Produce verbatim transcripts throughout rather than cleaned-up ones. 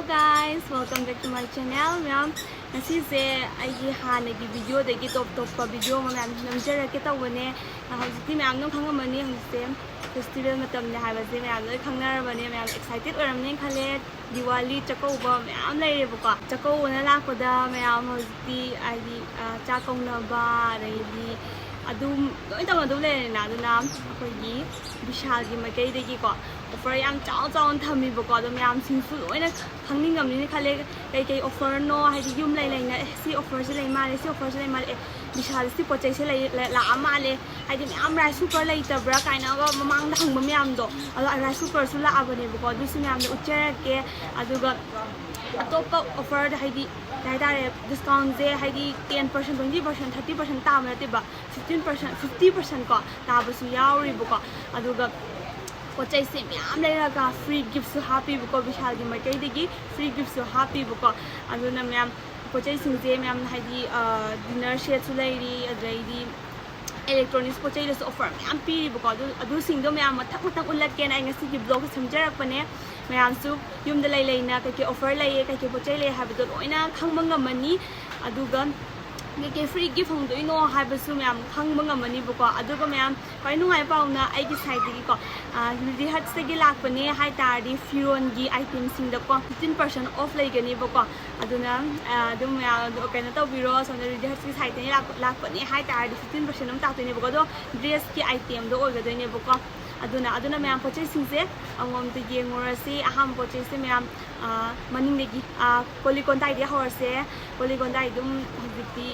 Guys, welcome back to my channel. ꯃꯌꯥꯝ, ꯉꯁꯤꯁꯦ ꯑꯩꯒꯤ ꯍꯥꯟꯅꯒꯤ ꯚꯤꯗꯤꯑꯣꯗꯒꯤ ꯇꯣꯞ ꯇꯣꯞꯄ ꯚꯤꯗꯤꯑꯣ ꯑꯃ ꯃꯌꯥꯝ ꯅꯝꯖꯔꯛꯀꯦ ꯇꯧꯕꯅꯦ꯫ ꯍꯧꯖꯤꯛꯇꯤ ꯃꯌꯥꯝ ꯑꯗꯨꯝ ꯈꯪꯉꯝꯃꯅꯤ, ꯍꯧꯖꯤꯛꯁꯦ ꯐꯦꯁꯇꯤꯚꯦꯜ ꯃꯇꯝꯅꯦ ꯍꯥꯏꯕꯁꯦ ꯃꯌꯥꯝ ꯂꯣꯏ ꯈꯪꯅꯔꯕꯅꯦ꯫ ꯃꯌꯥꯝ ꯑꯦꯛꯁꯥꯏꯇꯦꯠ ꯑꯣꯏꯔꯝꯅꯤ ꯈꯜꯂꯦ꯫ ꯗꯤꯋꯥꯂꯤ, ꯆꯥꯛꯀꯧꯕ ꯃꯌꯥꯝ ꯂꯩꯔꯦꯕꯀꯣ꯫ ꯆꯥꯛꯀꯧꯕꯅ ꯂꯥꯛꯄꯗ ꯃꯌꯥꯝ ꯍꯧꯖꯤꯛꯇꯤ ꯍꯥꯏꯗꯤ, ꯑ, ꯆꯥꯛ ꯀꯧꯅꯕ, ꯑꯗꯩꯗꯤ ꯑꯗꯨꯝ ꯂꯣꯏ ꯇꯧꯅꯗꯧ ꯂꯩꯔꯦꯅ꯫ ꯑꯗꯨꯅ ꯑꯩꯈꯣꯏꯒꯤ ꯕꯤꯁꯥꯜꯒꯤ ꯃꯥꯏꯀꯩꯗꯒꯤꯀꯣ ꯑꯣꯐꯔ ꯌꯥꯝ ꯆꯥꯎ ꯆꯥꯎꯅ ꯊꯝꯃꯤꯕꯀꯣ꯫ ꯑꯗꯣ ꯃꯌꯥꯝꯁꯤꯡꯁꯨ ꯂꯣꯏꯅ ꯈꯪꯅꯤꯡꯉꯝꯅꯤꯅ ꯈꯜꯂꯦ꯫ ꯀꯩꯀꯩ ꯑꯣꯐꯔꯅꯣ, ꯍꯥꯏꯗꯤ ꯌꯨꯝ ꯂꯩ ꯂꯩꯅ, "ꯑꯦ, ꯁꯤ ꯑꯣꯐꯔꯁꯦ ꯂꯩ ꯃꯥꯜꯂꯦ, ꯁꯤ ꯑꯣꯐꯔꯁꯦ ꯂꯩ ꯃꯥꯜꯂꯦ, ꯑꯦ, ꯕꯤꯁꯥꯜꯗ ꯁꯤ ꯄꯣꯠ ꯆꯩꯁꯦ ꯂꯩ, ꯂꯩ, ꯂꯥꯛꯑ ꯃꯥꯜꯂꯦ", ꯍꯥꯏꯗꯤ ꯃꯌꯥꯝ ꯔꯥꯏꯁ ꯀꯨꯀꯔ ꯂꯩꯇꯕ꯭ꯔꯥ ꯀꯥꯏꯅꯒ ꯃꯃꯥꯡꯗ ꯍꯪꯕ ꯃꯌꯥꯝꯗꯣ, ꯑꯗꯣ ꯔꯥꯏꯁ ꯀꯨꯀꯔꯁꯨ ꯂꯥꯛꯑꯕꯅꯦꯕꯀꯣ꯫ ꯑꯗꯨꯁꯨ ꯃꯌꯥꯝꯗ ꯎꯠꯆꯔꯛꯀꯦ꯫ ꯑꯗꯨꯒ ꯑꯇꯣꯞꯄ ꯑꯣꯐꯔꯗ, ꯍꯥꯏꯗꯤ ꯀꯩ ꯍꯥꯏꯇꯥꯔꯦ, ꯗꯤꯁꯀꯥꯎꯟꯁꯦ ꯍꯥꯏꯗꯤ ten percent, twenty percent, thirty percent ꯇꯥꯕ ꯅꯠꯇꯦꯕ, fifteen percent, fifty percent ꯀꯣ ꯇꯥꯕꯁꯨ ꯌꯥꯎꯔꯤꯕꯀꯣ꯫ ꯑꯗꯨꯒ ꯄꯣꯠ ꯆꯩꯁꯦ ꯃꯌꯥꯝ ꯂꯩꯔꯒ ꯐ꯭ꯔꯤ ꯒꯤꯐꯁꯨ ꯍꯥꯞꯄꯤꯕꯀꯣ, ꯕꯤꯁꯥꯜꯒꯤ ꯃꯥꯏꯀꯩꯗꯒꯤ ꯐ꯭ꯔꯤ ꯒꯤꯐꯁꯨ ꯍꯥꯞꯄꯤꯕꯀꯣ꯫ ꯑꯗꯨꯅ ꯃꯌꯥꯝ ꯄꯣꯠ ꯆꯩꯁꯤꯡꯁꯦ ꯃꯌꯥꯝ ꯍꯥꯏꯗꯤ, ꯑ, ꯗꯤꯅꯔ ꯁꯦꯠꯁꯨ ꯂꯩꯔꯤ, ꯑꯗꯩꯗꯤ ꯏꯂꯦꯛꯇ꯭ꯔꯣꯅꯤꯛꯁ ꯄꯣꯠ ꯆꯩꯗꯁꯨ ꯑꯣꯐꯔ ꯃꯌꯥꯝ ꯄꯤꯔꯤꯕꯀꯣ꯫ ꯑꯗꯨ, ꯑꯗꯨꯁꯤꯡꯗꯣ ꯃꯌꯥꯝ ꯃꯊꯪ ꯃꯊꯪ ꯎꯠꯂꯛꯀꯦꯅ ꯑꯩ ꯉꯁꯤꯒꯤ ꯕ꯭ꯂꯣꯒꯁꯦ ꯁꯦꯝꯖꯔꯛꯄꯅꯦ꯫ ꯃꯌꯥꯝꯁꯨ ꯌꯨꯝꯗ ꯂꯩ ꯂꯩꯅ ꯀꯩꯀꯩ ꯑꯣꯐꯔ ꯂꯩꯌꯦ, ꯀꯩꯀꯩ ꯄꯣꯠ ꯆꯩ ꯂꯩ ꯍꯥꯏꯕꯗꯣ ꯂꯣꯏꯅ ꯈꯪꯕ ꯉꯝꯃꯅꯤ꯫ ꯑꯗꯨꯒ ꯀꯩꯀꯩ ꯐ꯭ꯔꯤ ꯒꯤꯐ ꯐꯪꯗꯣꯏꯅꯣ ꯍꯥꯏꯕꯁꯨ ꯃꯌꯥꯝ ꯈꯪꯕ ꯉꯝꯃꯅꯤꯕꯀꯣ꯫ ꯑꯗꯨꯒ ꯃꯌꯥꯝ ꯈ꯭ꯋꯥꯏ ꯅꯨꯡꯉꯥꯏꯕ ꯄꯥꯎꯅ ꯑꯩꯒꯤ ꯁꯥꯏꯠꯇꯒꯤꯀꯣ, ꯑ, ꯔꯤꯗꯤ ꯍꯠꯁꯇꯒꯤ ꯂꯥꯛꯄꯅꯦ ꯍꯥꯏ ꯇꯥꯔꯗꯤ ꯐꯤꯔꯣꯟꯒꯤ ꯑꯥꯏꯇꯦꯝꯁꯤꯡꯗꯀꯣ fifteen percent off ꯂꯩꯒꯅꯤꯕꯀꯣ꯫ ꯑꯗꯨꯅ, ꯑ, ꯑꯗꯨꯝ ꯃꯌꯥꯝ ꯑꯗꯨ ꯀꯩꯅꯣ ꯇꯧꯕꯤꯔꯣ꯫ ꯁꯣꯝꯗ ꯔꯤꯗꯤ ꯍꯠꯁꯀꯤ ꯁꯥꯏꯠꯇꯒꯤ ꯂꯥꯛꯄ, ꯂꯥꯛꯄꯅꯦ ꯍꯥꯏ ꯇꯥꯔꯗꯤ fifteen percent ꯑꯗꯨꯝ ꯇꯥꯛꯇꯣꯏꯅꯦꯕꯀꯣ꯫ ꯑꯗꯣ ꯗ꯭ꯔꯦꯁꯀꯤ ꯑꯥꯏꯇꯦꯝꯗꯣ ꯑꯣꯏꯒꯗꯣꯏꯅꯦꯕꯀꯣ꯫ ꯑꯗꯨꯅ, ꯑꯗꯨꯅ ꯃꯌꯥꯝ ꯄꯣꯠ ꯆꯩꯁꯤꯡꯁꯦ ꯑꯃꯃꯝꯇ ꯌꯦꯡꯉꯨꯔꯁꯤ꯫ ꯑꯍꯥꯟꯕ ꯄꯣꯠ ꯆꯩꯁꯦ ꯃꯌꯥꯝ, ꯑ, ꯃꯅꯤꯡꯗꯒꯤ, ꯑ, ꯀꯣꯂꯤꯀꯣꯟꯗꯥꯏꯗꯒꯤ ꯍꯧꯔꯁꯦ꯫ ꯀꯣꯂꯤꯀꯣꯟꯗꯥꯏ ꯑꯗꯨꯝ ꯍꯧꯖꯤꯛꯇꯤ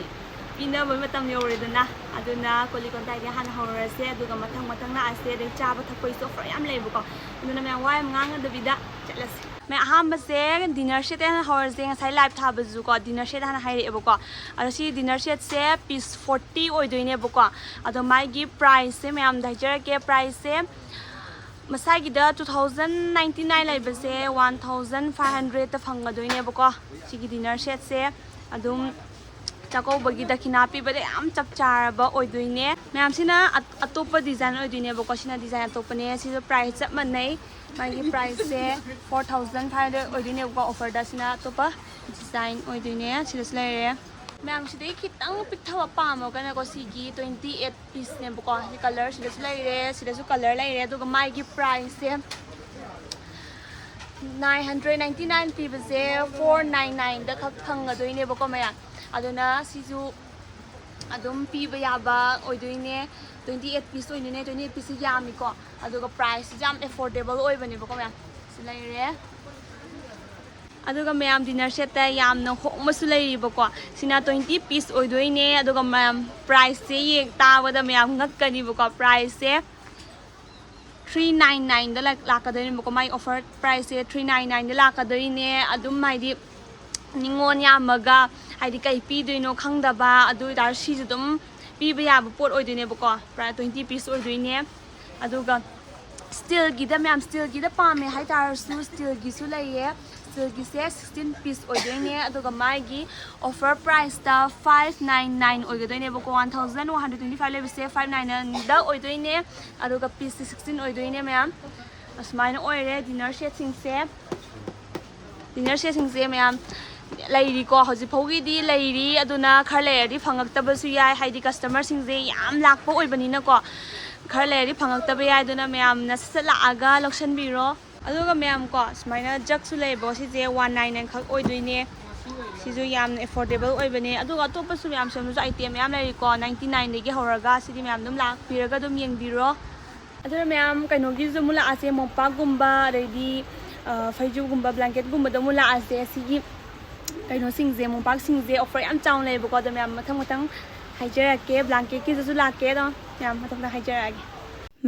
ꯄꯤꯅꯕ ꯃꯇꯝ ꯌꯧꯔꯦꯗꯅ꯫ ꯑꯗꯨꯅ ꯀꯣꯂꯤꯀꯣꯟꯗꯥꯏꯗꯒꯤ ꯍꯥꯟꯅ ꯍꯧꯔꯁꯦ, ꯑꯗꯨꯒ ꯃꯊꯪ ꯃꯊꯪ ꯂꯥꯛꯑꯁꯦ꯫ ꯑꯗꯩ ꯆꯥꯕ ꯊꯛꯄꯒꯤꯁꯨ ꯑꯣꯐꯔ ꯌꯥꯝ ꯂꯩꯕꯀꯣ꯫ ꯑꯗꯨꯅ ꯃꯌꯥꯝ ꯋꯥ ꯌꯥꯝ ꯉꯥꯡꯅꯗꯕꯤꯗ ꯆꯠꯂꯁꯦ꯫ ꯃꯌꯥꯝ ꯑꯍꯥꯟꯕꯁꯦ ꯗꯤꯅꯔ ꯁꯦꯠ ꯍꯥꯟꯅ ꯍꯧꯔꯁꯦ꯫ ꯉꯁꯥꯏ ꯂꯥꯏꯚ ꯊꯥꯕꯁꯨꯀꯣ ꯗꯤꯅꯔ ꯁꯦꯠ ꯍꯥꯟꯅ ꯍꯥꯏꯔꯛꯑꯦꯕꯀꯣ꯫ ꯑꯗꯣ ꯁꯤ ꯗꯤꯅꯔ ꯁꯦꯠꯁꯦ ꯄꯤꯁ forty ꯑꯣꯏꯗꯣꯏꯅꯦꯕꯀꯣ꯫ ꯑꯗꯣ ꯃꯥꯒꯤ ꯄ꯭ꯔꯥꯏꯁꯁꯦ ꯃꯌꯥꯝꯗ ꯍꯥꯏꯖꯔꯛꯀꯦ꯫ ꯄ꯭ꯔꯥꯏꯁꯁꯦ ꯃꯁꯥꯒꯤꯗ two thousand ninety nine ꯂꯩꯕꯁꯦ one thousand five hundredꯇ ꯐꯪꯒꯗꯣꯏꯅꯦꯕꯀꯣ꯫ ꯁꯤꯒꯤ ꯗꯤꯅꯔ ꯁꯦꯠꯁꯦ ꯑꯗꯨꯝ ꯆꯥꯛꯀꯧꯕꯒꯤ ꯗꯈꯤꯅꯥ ꯄꯤꯕꯗ ꯌꯥꯝ ꯆꯞ ꯆꯥꯔꯕ ꯑꯣꯏꯗꯣꯏꯅꯦ꯫ ꯃꯌꯥꯝꯁꯤꯅ ꯑꯠ-, ꯑꯇꯣꯞꯄ ꯗꯤꯖꯥꯏꯟ ꯑꯣꯏꯗꯣꯏꯅꯦꯕꯀꯣ꯫ ꯁꯤꯅ ꯗꯤꯖꯥꯏꯟ ꯑꯇꯣꯞꯄꯅꯦ꯫ ꯁꯤꯁꯨ ꯄ꯭ꯔꯥꯏꯁ ꯆꯞ ꯃꯥꯟꯅꯩ꯫ ꯃꯥꯒꯤ priceꯁꯦ four thousand five hundred ꯑꯣꯏꯗꯣꯏꯅꯦꯕꯀꯣ꯫ Offerꯗ ꯁꯤꯅ ꯑꯇꯣꯞꯄ design ꯑꯣꯏꯗꯣꯏꯅꯦ꯫ ꯁꯤꯗꯁꯨ ꯂꯩꯔꯦ꯫ ꯃꯌꯥꯝ ꯁꯤꯗꯩ ꯈꯤꯇꯪ ꯄꯤꯛꯊꯕ ꯄꯥꯝꯃꯒꯅꯀꯣ, ꯁꯤꯒꯤ twenty eight pieceꯅꯦꯕꯀꯣ꯫ ꯁꯤ colour ꯁꯤꯗꯁꯨ ꯂꯩꯔꯦ, ꯁꯤꯗꯁꯨ colour ꯂꯩꯔꯦ꯫ ꯑꯗꯨꯒ ꯃꯥꯒꯤ priceꯁꯦ nine hundred ninety nine ꯄꯤꯕꯁꯦ four nine nineꯗ ꯈꯛ ꯐꯪꯒꯗꯣꯏꯅꯦꯕꯀꯣ ꯃꯌꯥꯝ꯫ ꯑꯗꯨꯅ ꯁꯤꯁꯨ ꯑꯗꯨꯝ ꯄꯤꯕ ꯌꯥꯕ ꯑꯣꯏꯗꯣꯏꯅꯦ꯫ Twenty eight piece ꯑꯣꯏꯗꯣꯏꯅꯦ꯫ Twenty eight pieceꯁꯤ ꯌꯥꯝꯃꯤꯀꯣ, ꯑꯗꯨꯒ priceꯁꯤꯁꯨ ꯌꯥꯝ affordable ꯑꯣꯏꯕꯅꯦꯕꯀꯣ ꯃꯌꯥꯝ꯫ ꯁꯤ ꯂꯩꯔꯦ꯫ ꯑꯗꯨꯒ ꯃꯌꯥꯝ dinner setꯇ ꯌꯥꯝꯅ ꯍꯣꯡꯕꯁꯨ ꯂꯩꯔꯤꯕꯀꯣ꯫ ꯁꯤꯅ twenty piece ꯑꯣꯏꯗꯣꯏꯅꯦ꯫ ꯑꯗꯨꯒ ꯃꯌꯥꯝ priceꯁꯦ ꯌꯦꯡ ꯇꯥꯕꯗ ꯃꯌꯥꯝ ꯉꯛꯀꯅꯤꯕꯀꯣ꯫ Priceꯁꯦ three nine nineꯗ ꯂꯥꯛ- ꯂꯥꯛꯀꯗꯣꯏꯅꯦꯕꯀꯣ꯫ ꯃꯥꯏ offer priceꯁꯦ three nine nineꯗ ꯂꯥꯛꯀꯗꯣꯏꯅꯦ꯫ ꯑꯗꯨꯝ ꯍꯥꯏꯗꯤ ꯅꯤꯉꯣꯜ ꯌꯥꯝꯃꯒ ꯍꯥꯏꯗꯤ ꯀꯩ ꯄꯤꯗꯣꯏꯅꯣ ꯈꯪꯗꯕ, ꯑꯗꯨ ꯑꯣꯏꯇꯥꯔꯁꯨ ꯁꯤꯁꯨ ꯑꯗꯨꯝ ꯄꯤꯕ ꯌꯥꯕ ꯄꯣꯠ ꯑꯣꯏꯗꯣꯏꯅꯦꯕꯀꯣ꯫ Price twenty piece ꯑꯣꯏꯗꯣꯏꯅꯦ꯫ ꯑꯗꯨꯒ steelꯒꯤꯗ ꯃꯌꯥꯝ, steelꯒꯤꯗ ꯄꯥꯝꯃꯦ ꯍꯥꯏꯇꯥꯔꯁꯨ steelꯒꯤꯁꯨ ꯂꯩꯌꯦ꯫ Steelꯒꯤꯁꯦ sixteen piece ꯑꯣꯏꯗꯣꯏꯅꯦ꯫ ꯑꯗꯨꯒ ꯃꯥꯒꯤ offer priceꯇ five nine nine ꯑꯣꯏꯒꯗꯣꯏꯅꯦꯕꯀꯣ꯫ One thousand one hundred twenty five ꯂꯩꯕꯁꯦ five nine nineꯗ ꯑꯣꯏꯗꯣꯏꯅꯦ꯫ ꯑꯗꯨꯒ pieceꯁꯦ sixteen ꯑꯣꯏꯗꯣꯏꯅꯦ ꯃꯌꯥꯝ꯫ ꯑꯁꯨꯃꯥꯏꯅ ꯑꯣꯏꯔꯦ dinner setꯁꯤꯡꯁꯦ꯫ Dinner setꯁꯤꯡꯁꯦ ꯃꯌꯥꯝ ꯂꯩꯔꯤꯀꯣ, ꯍꯧꯖꯤꯛ ꯐꯥꯎꯒꯤꯗꯤ ꯂꯩꯔꯤ꯫ ꯑꯗꯨꯅ ꯈꯔ ꯂꯩꯔꯗꯤ ꯐꯪꯉꯛꯇꯕꯁꯨ ꯌꯥꯏ, ꯍꯥꯏꯗꯤ customerꯁꯤꯡꯁꯦ ꯌꯥꯝ ꯂꯥꯛꯄ ꯑꯣꯏꯕꯅꯤꯅꯀꯣ꯫ ꯈꯔ ꯂꯩꯔꯗꯤ ꯐꯪꯉꯛꯇꯕ ꯌꯥꯏ꯫ ꯑꯗꯨꯅ ꯃꯌꯥꯝꯅ ꯁꯠ ꯁꯠ ꯂꯥꯛꯑꯒ ꯂꯧꯁꯟꯕꯤꯔꯣ꯫ ꯑꯗꯨꯒ ꯃꯌꯥꯝ ꯀꯣ, ꯁꯨꯃꯥꯏꯅ jugꯁꯨ ꯂꯩꯌꯦꯕꯀꯣ꯫ ꯁꯤꯁꯦ one nine nine ꯈꯛ ꯑꯣꯏꯗꯣꯏꯅꯦ꯫ ꯁꯤꯁꯨ ꯌꯥꯝꯅ affordable ꯑꯣꯏꯕꯅꯦ꯫ ꯑꯗꯨꯒ ꯑꯇꯣꯞꯄꯁꯨ ꯃꯌꯥꯝ ꯁꯣꯝꯗꯁꯨ item ꯃꯌꯥꯝ ꯂꯩꯔꯤꯀꯣ꯫ Ninety nineꯗꯒꯤ ꯍꯧꯔꯒ ꯁꯤꯗꯤ ꯃꯌꯥꯝ ꯑꯗꯨꯝ ꯂꯥꯛꯄꯤꯔꯒ ꯑꯗꯨꯝ ꯌꯦꯡꯕꯤꯔꯣ꯫ ꯑꯗꯨꯅ ꯃꯌꯥꯝ ꯀꯩꯅꯣꯒꯤꯁꯨ ꯑꯃꯨꯛ ꯂꯥꯛꯑꯁꯦ, ꯃꯣꯝꯄꯥꯛꯀꯨꯝꯕ, ꯑꯗꯩꯗꯤ, ꯑ, ꯐꯩꯖꯨꯞꯒꯨꯝꯕ, blanketꯀꯨꯝꯕꯗ ꯑꯃꯨꯛ ꯂꯥꯛꯑꯁꯦ꯫ ꯑꯁꯤꯒꯤ ꯀꯩꯅꯣꯁꯤꯡꯁꯦ, ꯃꯣꯝꯄꯥꯛꯁꯤꯡꯁꯦ offer ꯌꯥꯝ ꯆꯥꯎꯅ ꯂꯩꯌꯦꯕꯀꯣ꯫ ꯑꯗꯣ ꯃꯌꯥꯝ ꯃꯊꯪ ꯃꯊꯪ ꯍꯥꯏꯖꯔꯛꯀꯦ꯫ Blanketꯀꯤꯗꯁꯨ ꯂꯥꯛꯀꯦ꯫ ꯑꯗꯣ ꯃꯌꯥꯝ ꯃꯊꯪ ꯃꯊꯪ ꯍꯥꯏꯖꯔꯛꯑꯒꯦ꯫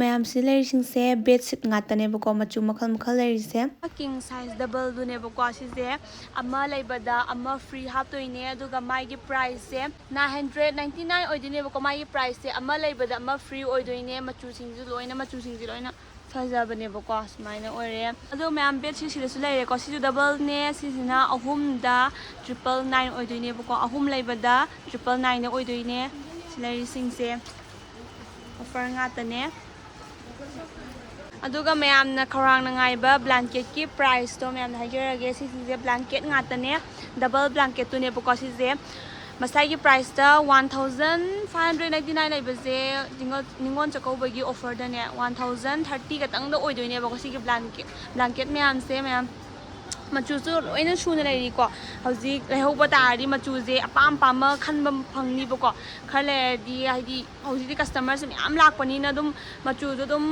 ꯃꯌꯥꯝ ꯁꯤ ꯂꯩꯔꯤꯁꯤꯡꯁꯦ bedsheet ꯉꯥꯛꯇꯅꯦꯕꯀꯣ, ꯃꯆꯨ ꯃꯈꯜ ꯃꯈꯜ ꯂꯩꯔꯤꯁꯦ꯫ King size doubleꯗꯨꯅꯦꯕꯀꯣ꯫ ꯁꯤꯁꯦ ꯑꯃ ꯂꯩꯕꯗ ꯑꯃ free ꯍꯥꯞꯇꯣꯏꯅꯦ꯫ ꯑꯗꯨꯒ ꯃꯥꯒꯤ priceꯁꯦ nine hundred ninety nine ꯑꯣꯏꯗꯣꯏꯅꯦꯕꯀꯣ꯫ ꯃꯥꯒꯤ priceꯁꯦ ꯑꯃ ꯂꯩꯕꯗ ꯑꯃ free ꯑꯣꯏꯗꯣꯏꯅꯦ꯫ ꯃꯆꯨꯁꯤꯡꯁꯨ ꯂꯣꯏꯅ, ꯃꯆꯨꯁꯤꯡꯁꯦ ꯂꯣꯏꯅ ꯐꯖꯕꯅꯦꯕꯀꯣ꯫ ꯁꯨꯃꯥꯏꯅ ꯑꯣꯏꯔꯦ꯫ ꯑꯗꯣ ꯃꯌꯥꯝ bedsheet ꯁꯤꯗꯁꯨ ꯂꯩꯔꯦꯀꯣ꯫ ꯁꯤꯁꯨ doubleꯅꯦ꯫ ꯁꯤꯁꯤꯅ ꯑꯍꯨꯝꯗ triple nine ꯑꯣꯏꯗꯣꯏꯅꯦꯕꯀꯣ꯫ ꯑꯍꯨꯝ ꯂꯩꯕꯗ triple nineꯗ ꯑꯣꯏꯗꯣꯏꯅꯦ꯫ ꯁꯤ ꯂꯩꯔꯤꯁꯤꯡꯁꯦ offer ꯉꯥꯛꯇꯅꯦ꯫ ꯑꯗꯨꯒ ꯃꯌꯥꯝꯅ ꯈꯧꯔꯥꯡꯅ ꯉꯥꯏꯕ ꯕ꯭ꯂꯥꯡꯀꯦꯠꯀꯤ ꯄ꯭ꯔꯥꯏꯁꯇꯣ ꯃꯌꯥꯝꯅ ꯍꯥꯏꯖꯔꯒꯦ꯫ ꯁꯤꯁꯤꯡꯁꯦ ꯕ꯭ꯂꯥꯡꯀꯦꯠ ꯉꯥꯛꯇꯅꯦ, ꯗꯕꯜ ꯕ꯭ꯂꯥꯡꯀꯦꯠꯇꯨꯅꯦꯕꯀꯣ꯫ ꯁꯤꯁꯦ ꯃꯁꯥꯒꯤ ꯄ꯭ꯔꯥꯏꯁꯇ one thousand five hundred ninety nine ꯂꯩꯕꯁꯦ, ꯅꯤꯉꯣꯜ ꯅꯤꯉꯣꯜ ꯆꯥꯛꯀꯧꯕꯒꯤ ꯑꯣꯐꯔꯗꯅꯦ ꯋꯥꯟ ꯊꯥꯎꯖꯟ ꯊꯥꯔꯇꯤ ꯈꯛꯇꯪꯗ ꯑꯣꯏꯗꯣꯏꯅꯦꯕꯀꯣ꯫ ꯁꯤꯒꯤ ꯕ꯭ꯂꯥꯡꯀꯦꯠ ꯕ꯭ꯂꯥꯡꯀꯦꯠ ꯃꯌꯥꯝꯁꯦ ꯃꯌꯥꯝ ꯃꯆꯨꯁꯨ ꯂꯣꯏꯅ ꯁꯨꯅ ꯂꯩꯔꯤꯀꯣ꯫ ꯍꯧꯖꯤꯛ ꯂꯩꯍꯧꯕ ꯇꯥꯔꯗꯤ ꯃꯆꯨꯁꯦ ꯑꯄꯥꯝ ꯑꯄꯥꯝꯕ ꯈꯟꯕ ꯐꯪꯅꯤꯕꯀꯣ꯫ ꯈꯔ ꯂꯩꯔꯗꯤ, ꯍꯥꯏꯗꯤ, ꯍꯧꯖꯤꯛꯇꯤ ꯀꯁꯇꯃꯔꯁꯨ ꯃꯌꯥꯝ ꯂꯥꯛꯄꯅꯤꯅ ꯑꯗꯨꯝ ꯃꯆꯨꯁꯨ ꯑꯗꯨꯝ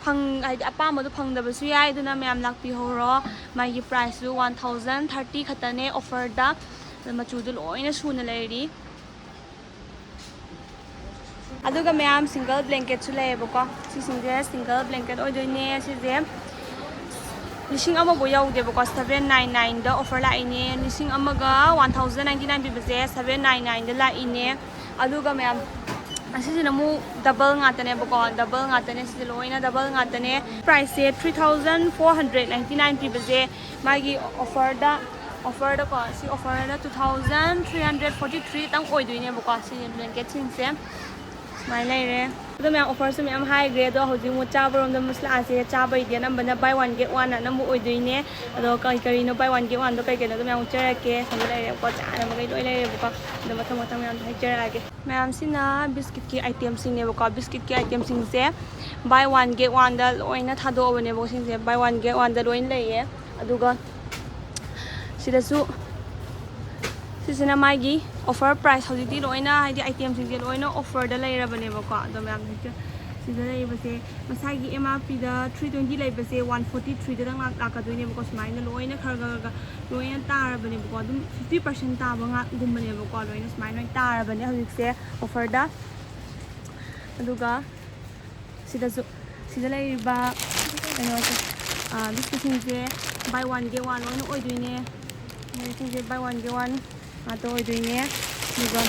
ꯐꯪ ꯍꯥꯏꯗꯤ ꯑꯄꯥꯝꯕꯗꯣ ꯐꯪꯗꯕꯁꯨ ꯌꯥꯏ꯫ ꯑꯗꯨꯅ ꯃꯌꯥꯝ ꯂꯥꯛꯄꯤꯍꯧꯔꯣ꯫ ꯃꯥꯒꯤ ꯄ꯭ꯔꯥꯏꯁꯁꯨ ꯋꯥꯟ ꯊꯥꯎꯖꯟ ꯊꯥꯔꯇꯤ ꯈꯛꯇꯅꯦ ꯑꯣꯐꯔꯗ꯫ ꯑꯗꯨ ꯃꯆꯨꯗꯣ ꯂꯣꯏꯅ ꯁꯨꯅ ꯂꯩꯔꯤ꯫ ꯑꯗꯨꯒ ꯃꯌꯥꯝ ꯁꯤꯡꯒꯜ ꯕ꯭ꯂꯦꯡꯀꯦꯠꯁꯨ ꯂꯩꯌꯦꯕꯀꯣ꯫ ꯁꯤꯁꯤꯡꯁꯦ ꯁꯤꯡꯒꯜ ꯕ꯭ꯂꯦꯡꯀꯦꯠ ꯑꯣꯏꯗꯣꯏꯅꯦ꯫ ꯁꯤꯁꯦ ꯂꯤꯁꯤꯡ ꯑꯃꯐꯥꯎ ꯌꯧꯗꯦꯕꯀꯣ꯫ ꯁꯕꯦꯟ ꯅꯥꯏꯟ ꯅꯥꯏꯟꯗ ꯑꯣꯐꯔ ꯂꯥꯛꯏꯅꯦ꯫ ꯂꯤꯁꯤꯡ ꯑꯃꯒ ꯋꯥꯟ ꯊꯥꯎꯖꯟ ꯅꯥꯏꯟꯇꯤ ꯅꯥꯏꯟ ꯄꯤꯕꯁꯦ ꯁꯕꯦꯟ ꯅꯥꯏꯟ ꯅꯥꯏꯟꯗ ꯂꯥꯛꯏꯅꯦ꯫ ꯑꯗꯨꯒ ꯃꯌꯥꯝ ꯑꯁꯤꯁꯤꯅ ꯑꯃꯨꯛ ꯗꯕꯜ ꯉꯥꯛꯇꯅꯦꯕꯀꯣ꯫ ꯗꯕꯜ ꯉꯥꯛꯇꯅꯦ꯫ ꯁꯤꯁꯦ ꯂꯣꯏꯅ ꯗꯕꯜ ꯉꯥꯛꯇꯅꯦ꯫ ꯄ꯭ꯔꯥꯏꯁꯁꯦ three thousand four hundred ninety nine ꯄꯤꯕꯁꯦ ꯃꯥꯒꯤ ꯑꯣꯐꯔꯗ ꯑꯣꯐꯔꯗꯀꯣ ꯁꯤ ꯑꯣꯐꯔꯗ two thousand three hundred forty ꯊ꯭ꯔꯤꯇꯪ ꯑꯣꯏꯗꯣꯏꯅꯦꯕꯀꯣ꯫ ꯁꯤ ꯕ꯭ꯂꯦꯡꯀꯦꯠꯁꯤꯡꯁꯦ ꯁꯨꯃꯥꯏꯅ ꯂꯩꯔꯦ꯫ ꯑꯗꯣ ꯃꯌꯥꯝ ꯑꯣꯐꯔꯁꯨ ꯃꯌꯥꯝ ꯍꯥꯏꯈ꯭ꯔꯦ꯫ ꯑꯗꯣ ꯍꯧꯖꯤꯛ ꯑꯃꯨꯛ ꯆꯥꯕꯔꯣꯝꯗ ꯑꯃꯨꯛ ꯂꯥꯛꯑꯁꯦ꯫ ꯆꯥꯕꯩꯗꯤ ꯑꯅꯝꯕꯅ ꯕꯥꯏ ꯋꯥꯟ ꯒꯦꯠ ꯋꯥꯟ ꯑꯅꯝꯕ ꯑꯣꯏꯗꯣꯏꯅꯦ꯫ ꯑꯗꯣ ꯀꯔꯤ ꯀꯔꯤꯅꯣ ꯕꯥꯏ ꯋꯥꯟ ꯒꯦꯠ ꯋꯥꯟꯗꯣ ꯀꯩ ꯀꯩꯅꯣꯗꯣ ꯃꯌꯥꯝ ꯎꯠꯆꯔꯛꯀꯦ꯫ ꯁꯣꯝꯗ ꯂꯩꯔꯦꯕꯀꯣ, ꯆꯥꯅꯕꯈꯩ ꯂꯣꯏ ꯂꯩꯔꯦꯕꯀꯣ꯫ ꯑꯗꯣ ꯃꯊꯪ ꯃꯊꯪ ꯃꯌꯥꯝꯗꯣ ꯍꯥꯏꯖꯔꯛꯑꯒꯦ꯫ ꯃꯌꯥꯝꯁꯤꯅ ꯕꯤꯁꯀꯤꯠꯀꯤ ꯑꯥꯏꯇꯦꯝꯁꯤꯡꯅꯦꯕꯀꯣ꯫ ꯕꯤꯁꯀꯤꯠꯀꯤ ꯑꯥꯏꯇꯦꯝꯁꯤꯡꯁꯦ ꯕꯥꯏ ꯋꯥꯟ ꯒꯦꯠ ꯋꯥꯟꯗ ꯂꯣꯏꯅ ꯊꯥꯗꯣꯛꯑꯕꯅꯦꯕꯀꯣ꯫ ꯁꯤꯡꯁꯦ ꯕꯥꯏ ꯋꯥꯟ ꯒꯦꯠ ꯋꯥꯟꯗ ꯂꯣꯏꯅ ꯂꯩꯌꯦ꯫ ꯑꯗꯨꯒ ꯁꯤꯗꯁꯨ ꯁꯤꯁꯤꯅ ꯃꯥꯒꯤ ꯑꯣꯐꯔ ꯄ꯭ꯔꯥꯏꯁ꯫ ꯍꯧꯖꯤꯛꯇꯤ ꯂꯣꯏꯅ, ꯍꯥꯏꯗꯤ, ꯑꯥꯏꯇꯦꯝꯁꯤꯡꯁꯦ ꯂꯣꯏꯅ ꯑꯣꯐꯔꯗ ꯂꯩꯔꯕꯅꯦꯕꯀꯣ꯫ ꯑꯗꯣ ꯃꯌꯥꯝ ꯍꯧꯖꯤꯛ ꯁꯤꯗ ꯂꯩꯔꯤꯕꯁꯦ ꯃꯁꯥꯒꯤ ꯑꯦꯝ ꯑꯥꯔ ꯄꯤꯗ ꯊ꯭ꯔꯤ ꯇ꯭ꯋꯦꯟꯇꯤ ꯂꯩꯕꯁꯦ ꯋꯥꯟ ꯐꯣꯔꯇꯤ ꯊ꯭ꯔꯤꯗꯗꯪ ꯂꯥꯛ- ꯂꯥꯛꯀꯗꯣꯏꯅꯦꯕꯀꯣ꯫ ꯁꯨꯃꯥꯏꯅ ꯂꯣꯏꯅ ꯈꯔ ꯈꯔ ꯈꯔ ꯂꯣꯏꯅ ꯇꯥꯔꯕꯅꯦꯕꯀꯣ꯫ ꯑꯗꯨꯝ ꯐꯤꯐꯇꯤ ꯄꯥꯔꯁꯦꯟ ꯇꯥꯕ ꯉꯥꯛꯒꯨꯝꯕꯅꯦꯕꯀꯣ꯫ ꯂꯣꯏꯅ ꯁꯨꯃꯥꯏꯅ ꯂꯣꯏꯅ ꯇꯥꯔꯕꯅꯦ ꯍꯧꯖꯤꯛꯁꯦ ꯑꯣꯐꯔꯗ꯫ ꯑꯗꯨꯒ ꯁꯤꯗꯁꯨ, ꯁꯤꯗ ꯂꯩꯔꯤꯕ ꯀꯩꯅꯣꯁꯦ, ꯕꯤꯁꯀꯤꯠꯁꯤꯡꯁꯦ ꯕꯥꯏ ꯋꯥꯟ ꯒꯦꯠ ꯋꯥꯟ ꯂꯣꯏꯅ ꯑꯣꯏꯗꯣꯏꯅꯦ꯫ ꯁꯤꯁꯦ ꯕꯥꯏ ꯋꯥꯟ ꯒꯦꯠ ꯋꯥꯟ ꯉꯥꯛꯇ ꯑꯣꯏꯗꯣꯏꯅꯦ꯫ ꯑꯗꯨꯒ